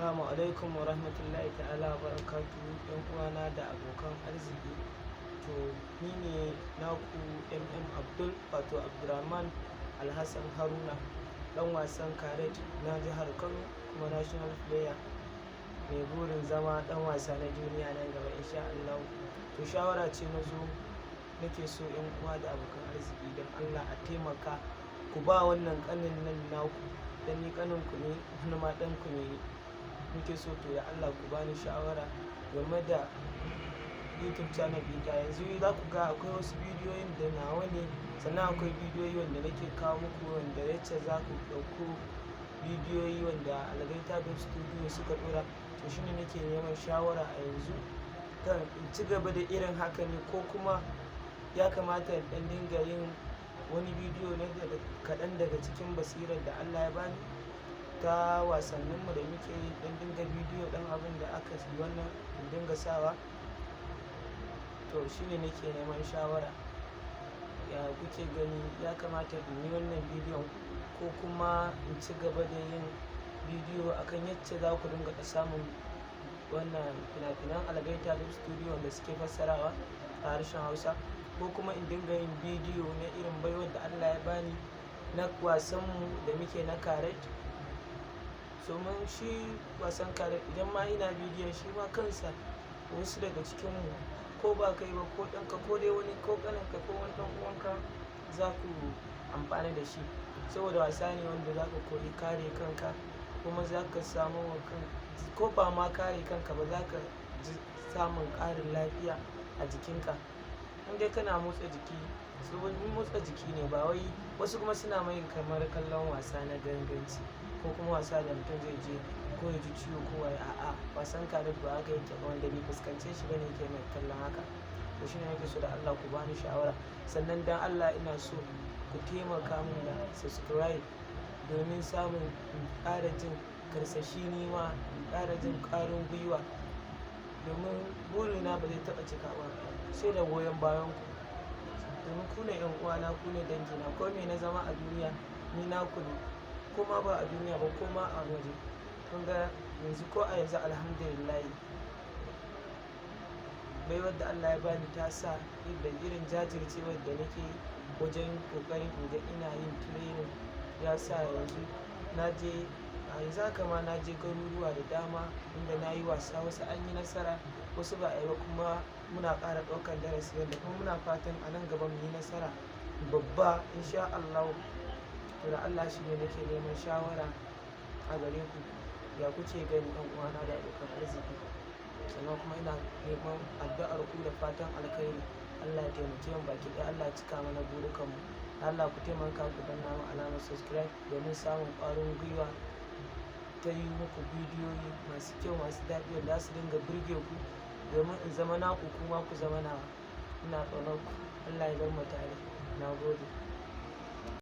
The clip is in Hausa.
Assalamu alaikum wa rahmatullahi ta'ala wa barakatuhu, 'yan uwana da abokan arziki. To, ni ne naku MM Abdul, wato Abdulrahman Alhassan Haruna, ɗan wasan karet na jihar Kano kuma national player mai burin zama ɗan wasa na duniya nan gaba insha Allahu. To, shawara ce na zo nake so 'yan uwa da abokan arziki, don Allah a taimaka ku ba wannan ƙanin nan naku, dan ni ƙanin ku ne, wani ma ɗan ku ne muke so. To, da Allah ku bani shawara game da YouTube channel ɗina. Yanzu za ku ga akwai wasu bidiyoyin da nawa ne, sannan akwai bidiyoyi wanda nake kawo muku, wanda yacce za ku ɗauko bidiyoyi wanda Algaita Dub Studio suka ɗora. To, shine nake neman shawara a yanzu kan in ci gaba da irin haka ne, ko kuma ya kamata in ɗan dinga yin wani bidiyo na daga kaɗan daga cikin basirar da Allah ya bani ta wasanninmu da muke yi, ɗan dinga bidiyo ɗan abin da aka yi wannan in dinga sawa. To, shine nake neman shawara. Ya kuke gani, ya kamata in yi wannan bidiyon ko kuma in ci gaba da yin bidiyo akan yacce za ku dinga samun wannan fina-finan Algaita Dub Studio wanda suke fassarawa a harshen Hausa, ko kuma in dinga yin bidiyo na irin baiwar da Allah ya bani na wasanmu da muke na karet? So mun shi wasan karet, idan ma ina bidiyon shi ma kansa, wasu daga cikinmu, ko ba kai ba, ko ɗanka, ko dai wani, ko ƙaninka, ko wani ɗan uwanka, za ku amfana da shi, saboda wasa ne wanda za ka koyi kare kanka, kuma za ka samu wa kan, ko ba ma kare kanka ba, za ka ji samun ƙarin lafiya a jikinka in dai kana motsa jiki. Saboda motsa jiki ne, ba wai wasu kuma suna mai kamar kallon wasa na ganganci ko kuma wasa da mutum zai je ko ya ji ciwo ko waye. A'a, wasan karet ba haka yake ba. Wanda bai fuskance shi bane yake mai kallon haka. To, shine nake so da Allah ku bani shawara. Sannan dan Allah ina so ku taimaka min da subscribe domin samun in ƙara jin karsashi, ni ma in ƙara jin ƙwarin gwiwa, domin burina ba zai taɓa cika ba sai da goyon bayan ku, domin ku ne 'yan uwana, ku ne dangina. Ko me na zama a duniya, ni naku ne, ko ma ba a duniya ba, ko ma a waje. Kun ga yanzu, ko a yanzu, alhamdulillah, baiwar da Allah ya bani ta sa da irin jajircewar da nake yi wajen ƙoƙarin in ga ina yin training ya sa yanzu na je, a yanzu haka ma na je garuruwa da dama inda na yi wasa. Wasu an yi nasara, wasu ba a yi ba, kuma muna ƙara ɗaukar darasi, wanda kuma muna fatan a nan gaba mu yi nasara babba insha Allahu. To, da Allah shi ne nake neman shawara a gare ku. Ya kuke gani, 'yan uwana da abokan arziki? Sannan kuma ina neman addu'ar ku da fatan alkhairi. Allah ya taimake mu baki ɗaya, Allah ya cika mana burukanmu. Allah ku taimaka ku danna mu alamar subscribe domin samun ƙwarin gwiwa ta yi muku bidiyoyi masu kyau, masu daɗi, wanda za su dinga burge ku, domin in zama naku kuma ku zama nawa. Ina ƙaunar ku. Allah ya bar mu tare. Na gode.